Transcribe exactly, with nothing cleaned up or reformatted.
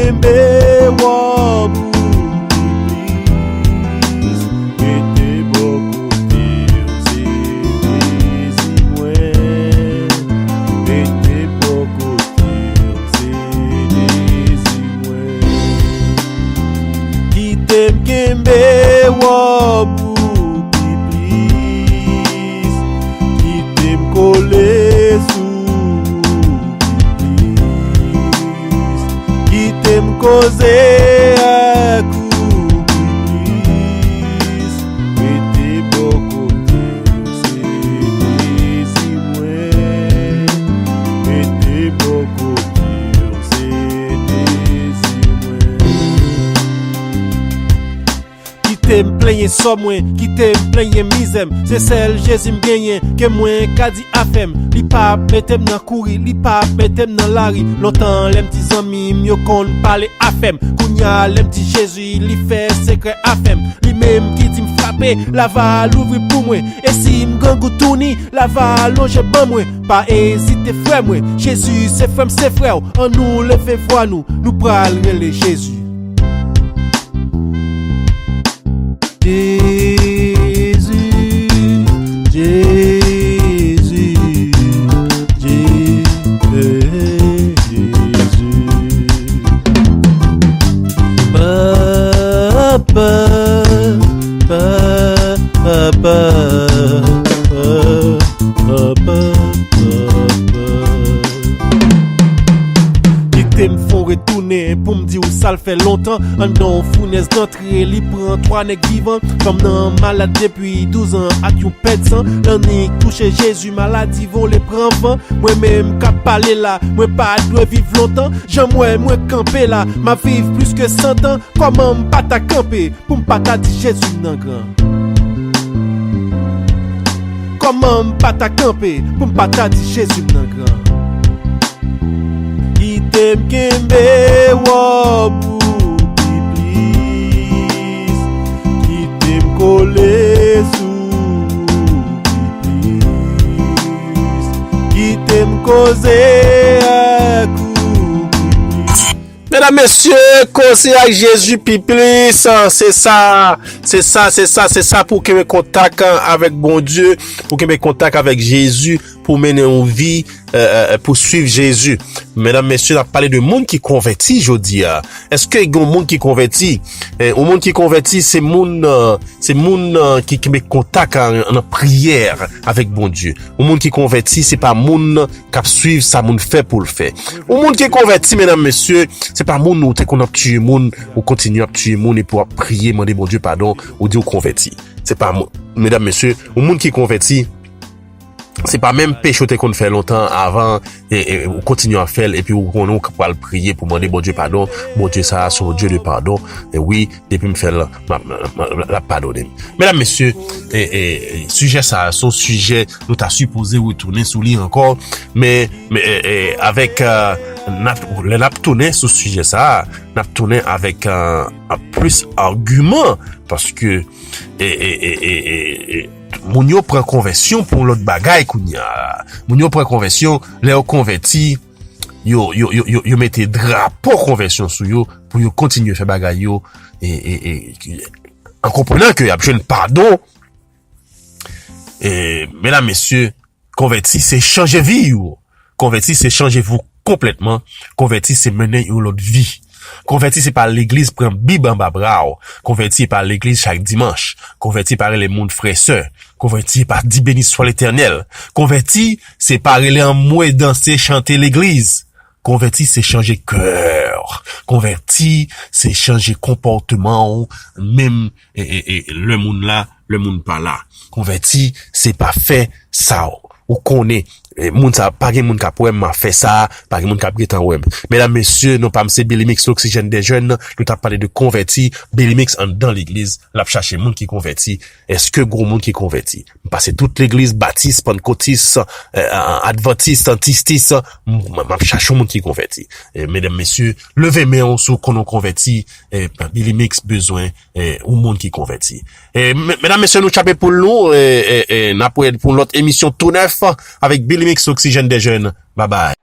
Kenbe wòb ou pi plis, rete bò kote w, se dezi mwen. Rete bò kote w, se dezi mwen. Kite m kenbe wòb ou pi plis, kite m kole sou ou pi plis. Kite m koze ak ou pi plis. Rete bò kote w, se dezi mwen. Rete bò kote w, se dezi mwen. Kite m plenyen sò mwen, kite m plenyen mizè m. Se sèl Jezi m genyen ke mwen ka di afè m. Li p ap mete m nan kouri, li p ap mete m nan lari. Lontan lè m ti zanmi m yo konn pale afè m. Kounya lè m di Jezi, li fè sekrè afè m. Li menm ki di m frape, l ava louvri pou mwen. E si m grangou touni, l ava lonje ban mwen. Pa ezite frè mwen, Jezi se frè m, se frè w. Annou leve vwa nou, nou pral rele Jezi. Jezi, Jezi, Je-, Jezi. Papa, pa-, papa, pa-, papa, papa. Kite m fè w retounen pou m di w sa l fè lontan. Anndan yon founèz nan tre, li pran twa nèg vivan. Fanm nan malad depi douz an ak yon pèd san. Lannik touche Jezi, maladi vole pran van. Mwen menm k ap pale la, mwen pa dwe viv lontan. Jan m wè mwen kanpe la, m ap viv plis ke san tan. Kòman m pa ta kanpe pou m pa ta di Jezi m nan gran? Kòman m pa ta kanpe pou m pa ta di Jezi m nan gran? Kite m kenbe wòb ou pi plis. Kite m kole sou ou pi plis. Kite m koze ak ou pi plis. Medam, mesye, koze ak Jezi pi plis, se sa, se sa, se sa, se sa pou kenbe kontak avèk Bondye, pou kenbe kontak avèk Jezi, pou mennen yon vi, e, e, pou swiv Jezi. Medam, mesye, n ap pale de moun ki konvèti jodi a. Èske gen yon moun ki konvèti? E, yon moun ki konvèti, se moun, e, se moun, e, ki kenbe kontak a, nan priyè avèk Bondye. Yon moun ki konvèti, se pa moun k ap swiv sa moun fè pou l fè. Yon moun ki konvèti, medam, mesye, se pa moun ou te konn ap tiye moun, ou kontinye ap tiye moun epi w ap priye, mande Bondye padon, ou di w konvèti. Se pa moun, medam, mesye, yon moun ki konvèti, se pa menm peche w te konn fè lontan avan, e, e, ou kontinye ap fè l, epi ou konnen w pral priye pou mande Bondye padon. Bondye sa a se yon Dye de padon. E wi, depi m fè l, m ap, m ap, m ap, l ap padone m. Medam, mesye, e, e, sijè sa a, se yon sijè nou ta sipoze retounen sou li ankò, men, men, e, e, avèk, e, n ap, lè n ap tounen sou sijè sa a, n ap tounen avèk, e, plis agiman, paske, e, e, e, e, e, e, moun yo pran konvèsyon pou yon lòt bagay kounye a. Moun yo pran konvèsyon, lè yo konvèti, yo, yo, yo, yo, yo mete drapo konvèsyon sou yo pou yo kontinye fè bagay yo, e, e, e, an konprenan ke y ap jwenn padon. E, medam, mesye, konvèti se chanje vi w. Konvèti se chanje vi w konplètman. Konvèti se mennen yon lòt vi. Konvèti se pa legliz pran Bib anba bra w. Konvèti se pa legliz chak dimanch. Konvèti pa rele moun frè sè. Konvèti se pa di beni swa Letènèl. Konvèti se pa rele anmwe, danse, chante legliz. Konvèti se chanje kè. Konvèti se chanje konpòteman w, menm, e, e, e, lè moun la, lè moun pa la. Konvèti se pa fè sa w konnen, e, moun sa, pa gen moun k ap wè m, m ap fè sa, pa gen moun k ap gentan wè m. Medam, mesye, non pa m se Billy Mix, L'Oxygène des Jeunes, nou t ap pale de konvèti, Billy Mix anndan legliz, l ap chache moun ki konvèti. Èske gon moun ki konvèti? M pase tout legliz, batis, pannkotis, e, e, advantis, tistis, m, m, m ap chache yon moun ki konvèti. E, medam, mesye, leve men w si w konnen w konvèti, e, Billy Mix bezwen, e, yon moun ki konvèti. E, me-, medam, mesye, nou tchape poul nou, e, e, e, n ap wè pou yon lòt emisyon tou nèf avèk Billy Mix, L'Oxygène des Jeunes. Babay.